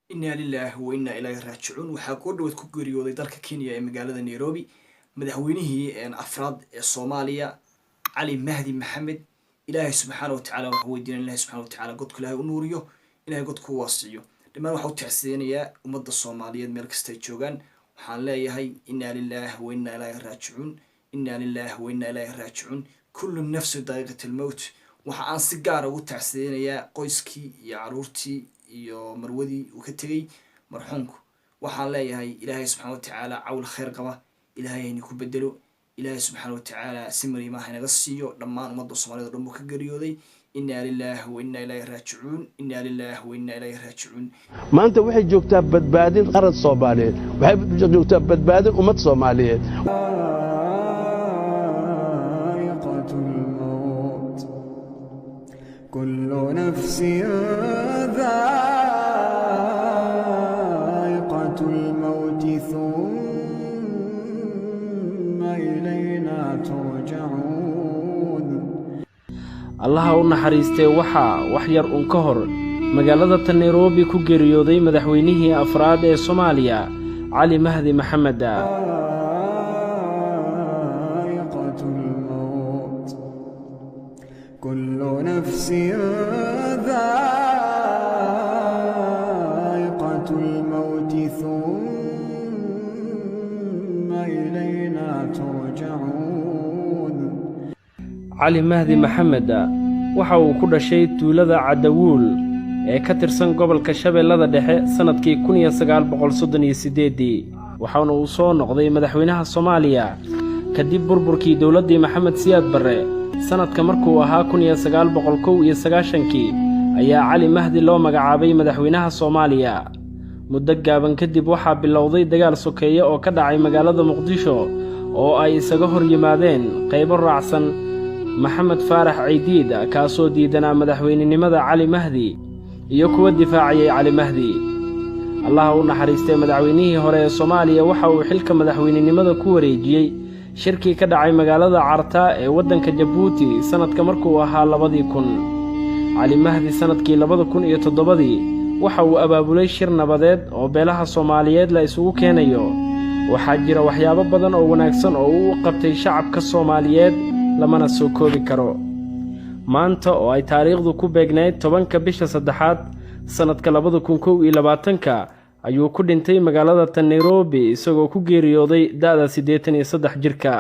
Inaa lilaahi wa innaa ilaahi raajicuun. Waxaa koo dhawaad ku geeriyooday dalka Kenya ee magaalada Nairobi madaxweynihii afraad ee Soomaaliya, Cali Mahdi Maxamed. Ilaahay subxaana wa tacala waxaa weydiinaya, Ilahay subxana wa tacala godku Ilahay u nuuriyo, Ilahay godku u waasiciyo. Dhammaan waxaa u tacsiyeynayaa ummadda Soomaaliyeed meel kasta ay joogaan. Waxaan leeyahay: inaa lilaahi wa innaa ilaahi raajicuun, inaa lilaahi wa innaa ilaahi raajicuun. Kullu nafsu daa'iqat almowt. Waxa aan si gaara ugu tacsiyeynayaa qoyskii iyo caruurtii iyo marwadii uu ka tegey marxuumku. Waxaan leeyahay: Ilaahay subxana wa tacaala cawl khayr qaba Ilaahay hayni ku bedelo. Ilaahay subxaana wa tacaala si mariimaha inaga siiyo. Dhammaan ummadda Soomaaliyed o dhan buu ka geeriyooday. Inaa lilaahi wa innaa ilaahi raajicuun, inaa lilaahi wa innaa ilaahi raajicuun. Maanta waxay joogtaa badbaadin qaran Soomaaliyeed, waxay joogtaa badbaadin ummad Soomaaliyeed. ذائقة الموت، كل نفس ذائقة الموت، ثم إلينا ترجعون. Allaha u naxariistee, waxaa wax yar uun ka hor magaalada ta Nairobi ku geeriyooday madaxweynihii afraad ee Soomaaliya, Cali Mahdi Maxamed. ذائقة الموت، كل نفس ذائقة الموت، ثم إلينا ترجعون. Cali Mahdi Maxamed waxa uu ku dhashay tuulada Cadawuul ee ka tirsan gobolka Shabeellada Dhexe sannadkii 1938-dii, waxaana uu soo noqday madaxweynaha Soomaaliya kadib burburkii dowladdii Maxamed Siyaad Barre. Sannadka markuu ahaa 1991-kii ayaa Cali Mahdi loo magacaabay madaxweynaha Soomaaliya. Muddo gaaban kadib waxaa bilowday dagaal sokeeye oo ka dhacay magaalada Muqdisho, oo ay isaga hor yimaadeen qaybo raacsan Maxamed Faarax Caydiid, kaasoo diidanaa madaxweynenimada Cali Mahdi, iyo kuwa difaacayay Cali Mahdi. Allaha u naxariistay, madaxweynihii hore ee Soomaaliya waxa uu xilka madaxweynenimada ku wareejiyey shirkii ka dhacay magaalada Carta ee waddanka Jabuuti sannadka markuu ahaa 2000. Cali Mahdi sannadkii 2007-dii waxa uu abaabulay shir nabadeed oo beelaha Soomaaliyeed la isugu keenayo. Waxaa jira waxyaabo badan oo wanaagsan oo uu u qabtay shacabka Soomaaliyeed, lamana soo koobi karo. Maanta oo ay taariikhdu ku beegnayd 10-ka bisha saddexaad sannadka 2021-ka ayuu ku dhintay magaalada tan Nairobi, isagoo ku geeriyooday da'da 83 jirka.